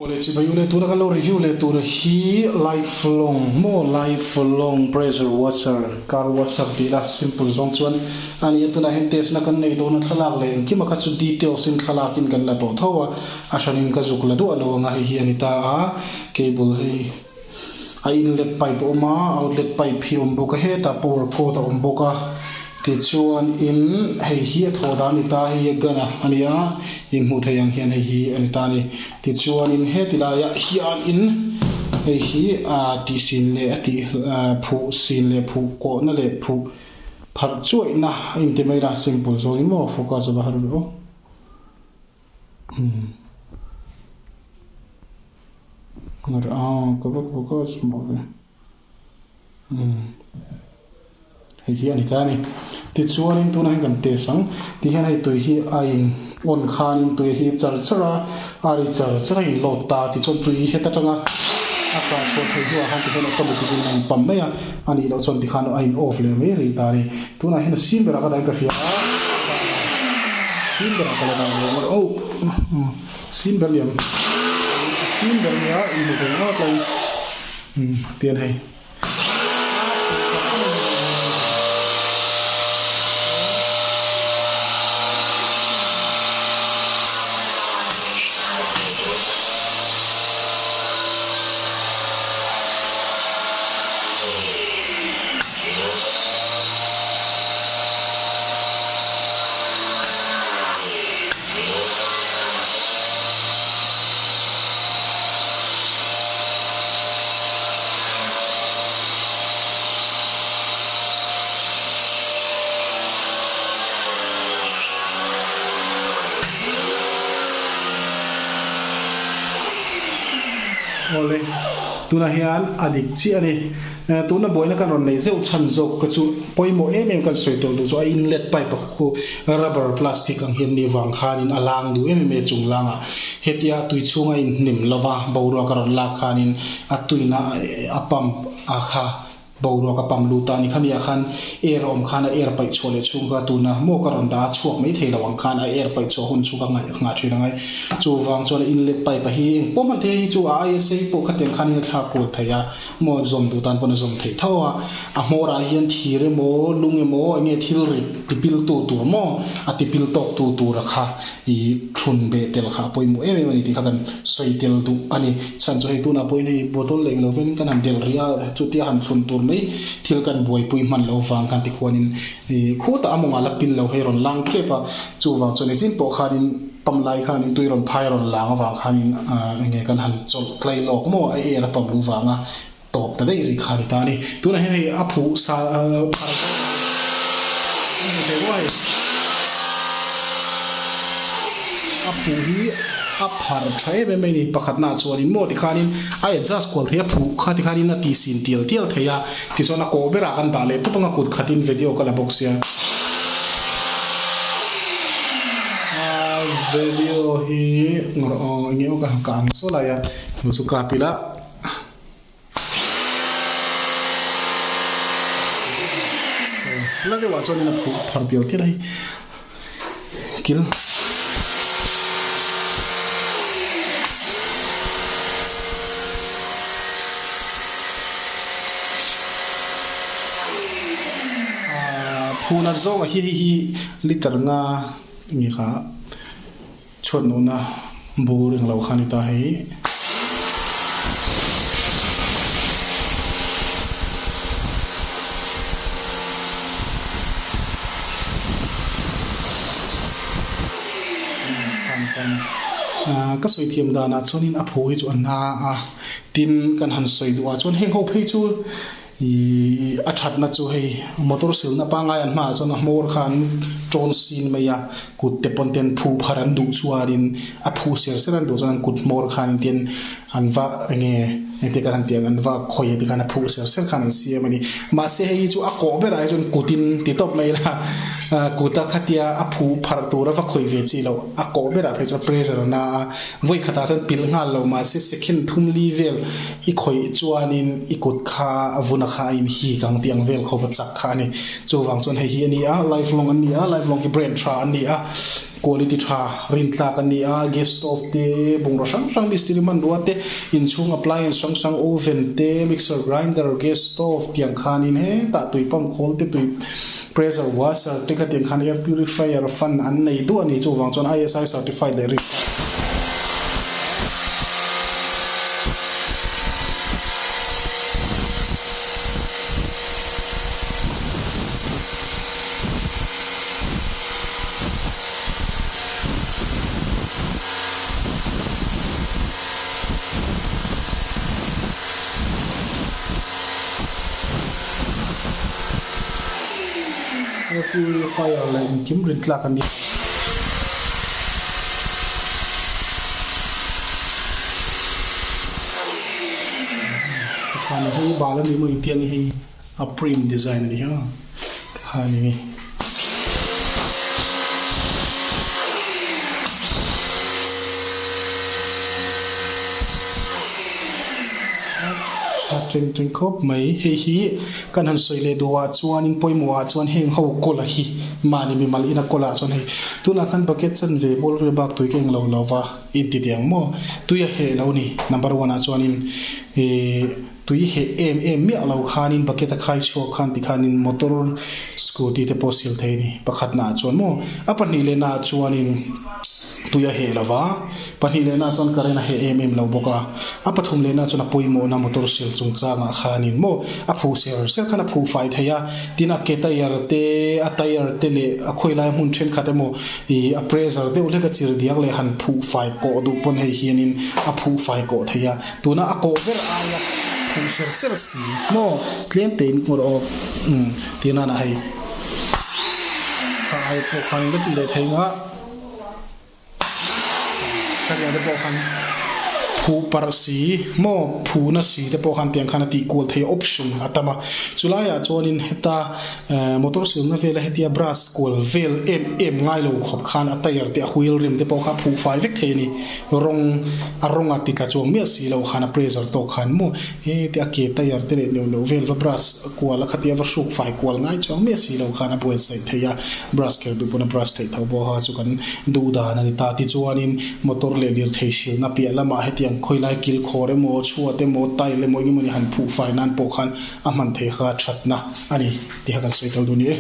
Awle chibai u le tuna kan lo review leh tur hi lifelong maw lifelong pressure washer car washer tih la simple zawng chuan a ni a tunah hian test na kan nei dawn a thlalak leh engkim a kha chu details in thlalak in kan la tawh tho a a hranin ka zuk la duah lo anga hei hi a ni ta a cable hei a inlet pipe a awm a outlet pipe hi a awm bawk a hetah power cord a awm bawk a tichuan in hei hi a thawh dan a ni ta hei hi a gun a a ni a in hmuh theih ang hian hei hi a ni ta a ni tichuan in heti laiah hian in hei hi ah tih sin leh a tih ah phuh sin leh phuh kawhna leh phuh pharh chuaihna a inti mai la simple zawngin maw focus a va har ve aw. Hei hi a ni ta a ni. Tichuanin tunah hian kan test ang. Tihian hei tui hi a in on khanin tui a hip char char a, a ri char char a in load ta. Tichuan tui het atanga a kah chhuah theih hnuah khan tihian automatic in a in pump mai a, a nih loh chuan tikhan a in off leh mai rih ta a ni. Tunah hian a sim berah ka dah in ka hria a, sim berah ka la dah lo ang oh sim ber liam sim ber nia in hmu thei ngawt lo umm tian hei. Awle, tunah hian a dik chiah a ni. Tuna buaina kan rawn nei zeuh chhan zawk ka chu pawimawh em em kan sawi tawh duh chu a inlet pipe a khu rubber plastic ang hian ni vang khanin a lang duh em em e chung langah hetia tui chhunga inhnim lova boruak a rawn lak khanin a tuina a pump a kha boruak a pump lut a ni khami ah khan air a awm khan a air paih chhuah leh chhung kha tuna maw ka rawn dah a chhuak mai thei lo ang khan a air paih chhuah hun chu ka ngaih nghah thin angai. Chuvang chuan a inlet pipe a hi engpawh hman thei hi chu a ISA pawh khatiang khanin a thlak kual thei a. Maw zawm duh tan pawn a zawm theih tho a, a hmawr ah hian thir emaw lung emaw eng nge thil rit tipil tu tur maw a tipil tawk tu tur a kha ih thlun beh tel kha a pawimawh em em a ni tih kha kan sawi tel duh a ni. Chhan chu hei tunah pawhin hei bottle leh englo venin kan han del rih a, chutia han thlun tur mai thil kan buaipui hman loh vang khan tikhuanin ih khutah a mawngah la pil lo hei rawn lang tep a, chuvang chuan nichin pawh khanin Pam lai khanin tui rawn phai rawn lang avang khanin enge kan han chawlh tlai lawk maw a air a pam luh vanga tawp ta daih rih kha a ni ta a ni. Tunah hian hei a phuh sa phar a hmu thei uai. A phuh hi a phar tha em em mai a ni. Pakhatnaah chuanin maw tikhanin a adjust kual thei a phuh kha tikhanin a ti sin tial tial thei a. Tichuan a kawh berah kan dah leh tawp anga kut khatin video ka la bawk sia. Video hi ngawrh aw enge aw ka han kah ang saw lai a hmu chu kap ila. La deuhah chuanin a phuh phar tial tial a hei kil. Phuna zawng a hi hei hi liter nga nge kha chhuat nawhna bur englo kha a ni ta hei. Ka sawi thiam danah chuanin a phu hi chu a na a, tin kan han sawi duhah chuan heng ho phei chu Ihh a thatna chu hei motor silna pangngai an hmaah chuan a hmawr kha an tawn sin mai a, kut te pawn ten phu phar an duh chuanin a phu ser ser an duh chuan an kut hmawr khan tin an va enge engti kan han tih ang an va khawi a tikhan a phu ser ser khan an siam a ni. Mahse hei hi chu a kawh berah hi chuan kutin ti tawp mai ila kuta khatia a phu phar tura va khawi ve chi loh a kawh berah phei chuan pressure a na a, vawi khatah chuan pilh nghal lo mahse second thum li vel I khawih chuanin i kut kha a vuna kha a inhik ang tih ang vel khawp a chak kha a ni. Chuvang chuan hei hi a ni a, life long an ni a, life long hi brand tha an ni a. Quality tha rin tlak a ni a, gas stove te, bungraw hrang hrang mistiri hmanrua te, inchhung appliance hrang hrang oven te, mixer grinder, gas stove tiang khanin hetah tui pump khawl te, tui pressure washer te kha tiang khan air purifier fan an nei duah a ni. Chuvang chuan ISI certified leh rin tlak. Air purifier leh engkim rin tlak a ni. Hei bal a ni maw intiang hi hei. A print design a ni a khan ini. Tha teng teng khawp mai hei hi kan han sawi leh duh ah chuanin pawimawh ah chuan heng ho kawla hi mahni mimal ina kawlah chuan hei tunah khan bucket chanve ball vel bak tui ka englo lo va inti teh ang maw tui a heh lo a ni number one ah chuanin ihh. Tui heh em em miah lo khanin bucket a khai chhuak khan tikhanin motor scooty te pawh sil thei a ni. Pakhatnaah chuan maw a pahnih lehnaah chuanin tui a heh lo va, pahnih lehnaah chuan current a heh em em lo bawk a, a pathum lehnaah chuan a pawimawhna motor sil chungchangah khanin maw a phuh ser ser khan a phuh fai thei a, tin a ke tyre te a tyre te leh a khawi lai hmun thenkhat emaw ih a pressure deuh hlek a chir diak leh han phuh fai kawh duh pawn hei hianin a phuh fai kawh thei a. Tuna a kawh ber aia phuh ser ser si maw tlem tein ngawr awk umm tih nan ah hei kha ai pawh khan la tih leh thei nga khatiang te pawh khan phuh parh si maw phuh na si te pawh khan tiang khan a tih kual thei option a tam a chulai ah chuanin heta Motor silna vela hetia brush kual vel em em ngai lo khawp khan a tyre te a wheel rim te pawh kha a phuh fai vek thei a ni. Rawng a rawng a ti tla chuang miah si lo khan a pressure tawk khan maw heti a ke tyre te leh neuh neuh vel va brush kual a khatia va hruk fai kual ngai chuang miah si lo khan a buatsaih thei a, brush kher duh pawn a brush theih tho bawk a chu kan duh dan a ni ta. Tichuanin motor leh lirthei silna piah lamah hetiang khawilai kilkhawr emaw chhuat emaw tile emaw engemaw ni han phuh fai nan pawh khan a hman theih kha thatna a ni tih kha kan sawi tel duh a ni e.